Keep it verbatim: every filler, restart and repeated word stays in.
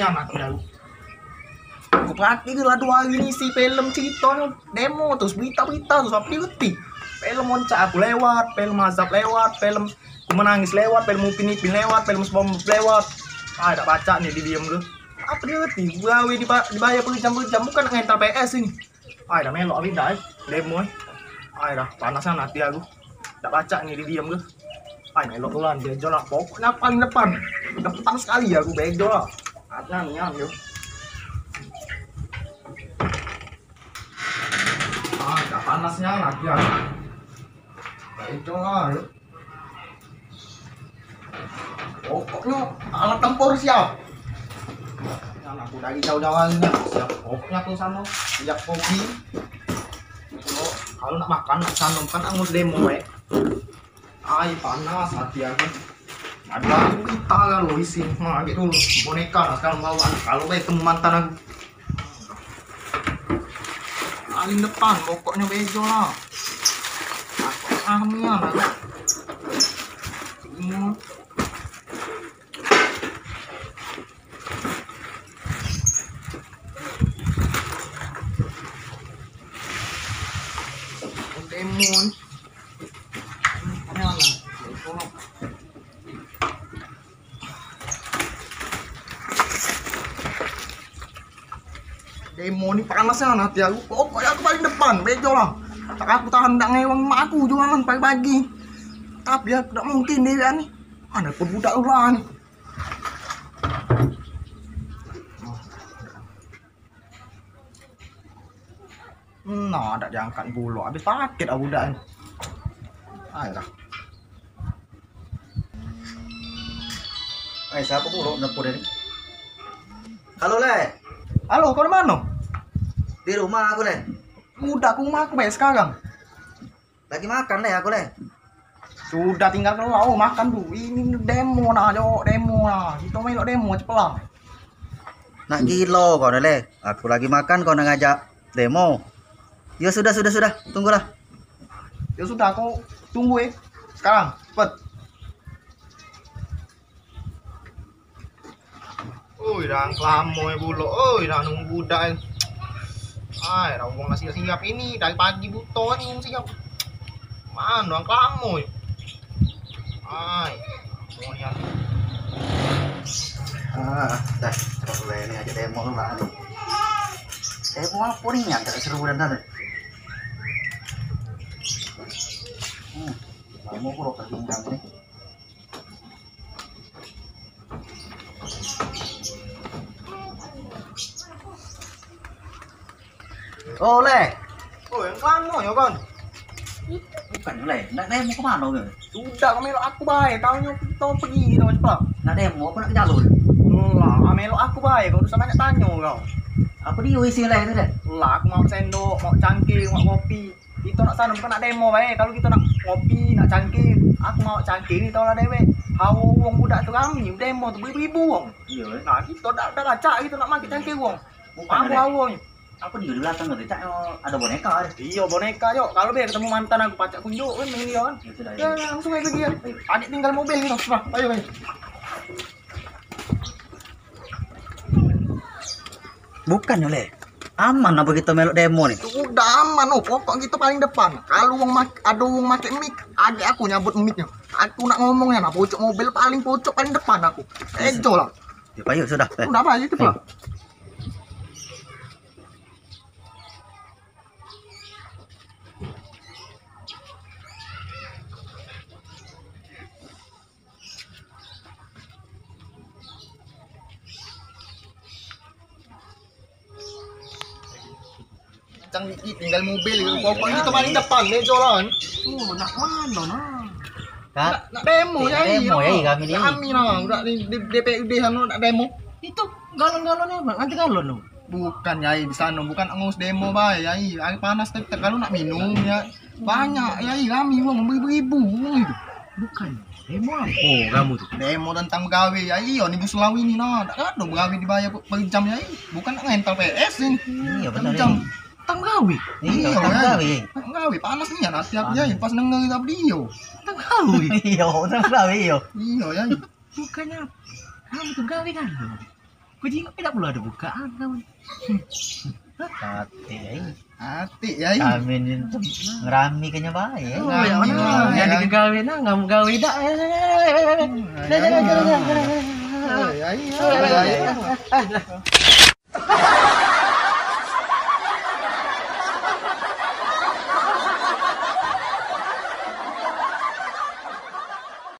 Anak jauh. Aku perhati ke lah dua hari ni si film cerita ni demo terus, berita-berita terus, apa dia reti? Film Oncak aku lewat, film Azab lewat, film Ku Menangis lewat, film Upin Ipin lewat, film SpongeBob lewat. Ah, dak pacak ni di diem ke. Apa dia reti? Gawe diba- dibayar per jam, per jam, bukan ngental P S ini. Ai, dah melok abis dah, eh. Demo, eh. Ai, dah panas nian hati aku. Dak pacak ni di diem ke. Ai, melok tu lah, bejo lah. Pokoknya paling depan. Depan sekali aku, bejo lah. Ada nian, yo. Ah, dah panas nian hati aku. Bejo lah, yo. Pokoknyo alat tempur siap. Nah, aku dari jauh-jauh hari ni siap. Pokoknyo aku sano siap kopi. Kalau, kalau nak makan, nak sano kan angus demo, eh. Ai, panas hati aku. Ada aku kita kalau isi. Nah, ambil dulu boneka lah sekarang bawa. Kalau baik temu mantan aku. Paling depan, pokoknyo bejo lah. Aku amian aku. Hmm. Demon. Amian lah. Demo ni panas nian hati aku. Pokoknyo aku paling depan, bejo lah. Tak aku tahan dak ngewang mak aku jualan pagi-pagi. Tapi aku dak mungkin dewean ni. Ada pun budak ulah ni. Nah, dak diangkat pulo. Habis paket aku dak ni. Ayolah. Eh, siapa pulo nelpon tadi? Halo, Le. Halo, kau di mano? Di rumah aku, Le. Udah, ke rumah aku bae sekarang. Lagi makan, Le, aku, Le. Sudah, tinggal kelau makan tu. Ini demo nah, jok, demo nah. Kita melok demo cepet lah. Nak gilo kau ni, Le. Aku lagi makan, kau nak ngajak demo. Ya sudah, sudah, sudah. Tunggulah. Ya sudah, kau tunggu, eh. Sekarang, cepet. Oi, dah kelamo e pulo. Oi, dah nunggu budak e. Ai, dah wong nak siap-siap ini dari pagi buto ni siap. Mano yang kelamo e? Ai, wong yang Ah, dah, terus le ni aja demo lah ni. Demo apa ni yang tak seru dan tadi? Hmm, lamo aku rokok tinggal ni. Oh, Le. Oh, yang kelamo ya, Kon? Bukan, Le. Nak demo ke mano ke? Sudah, kau melok aku bae. Taunyo kita pergi, kita cepet. Nak demo apa nak ke jalur? Lah, melok aku bae. Kau usah banyak tanyo kau. Apa dia isi, Le, tu, Le? Lah, aku mau sendok, mau cangkir, mau kopi. Kito nak sano bukan nak demo bae. Kalu kito nak ngopi, nak cangkir, aku mau cangkir ni tau lah dewek. Hawo wong budak tu rami, demo tu beribu-ribu wong. Iyo, eh. Nah, kito dak, dak pacak kito nak makai cangkir wong. Bukan, hawo ni. Apa dia di belakang tu? Tak, eh, ada boneka, eh. Iyo, boneka, yo. Kalu be ketemu mantan aku pacak kunjuk kan main dia kan. Ya sudah, ya. Ya, langsung aja dia. Ayo. Adik tinggal mobil ni, Bang. Ayo, ayo. Bukan, Le. Aman apa kita melok demo ni? Sudah aman, oh, pokok kita paling depan. Kalu wong mak-, ado wong make mic, ade aku nyabut micnyo. Aku nak ngomong ya, nah, pojok mobil paling pojok paling depan aku. Ejo lah. Ya, payu sudah. Eh. Udah apa aja itu, Pak? Cang, tinggal mobil, pokoknyo kita paling depan meja lah. Oh, nak mano nah? Nak, nak demo ya, demo ya, kami ni. Kami nah, udah di, di D P U D sana nak demo. Itu galon-galonnya, Bang, nanti galon tu. Bukan, Yai, di sana bukan ngurus demo bae, Yai. Hari panas tetep kalu nak minum ya. Banyak, Yai, rami wong beribu-ribu wong itu. Bukan. Demo apa kamu tu? Demo tentang begawe, Yai. Iyo, ni Bus Lawi ni nah. Tak ada begawe dibayar per, per jam, Yai. Bukan nak ngental P S ini. Iya, benar. Jam. Tentang begawe. Iya, tentang begawe. Tentang begawe. Panas ni ya nanti aku, Yai, pas denger kita video. Tentang begawe. Iya, tentang begawe, iya. Iya, Yai. Bukannya kamu tu gawe kan? Ku jingok dak pulo ado bukaan kawan. Katik ai. Atik ya. Kami ni ngerami kenyo bae. Oh, ya mana? Jadi kegawe nah, ngam gawe dak. Dah, dah, dah, dah, dah.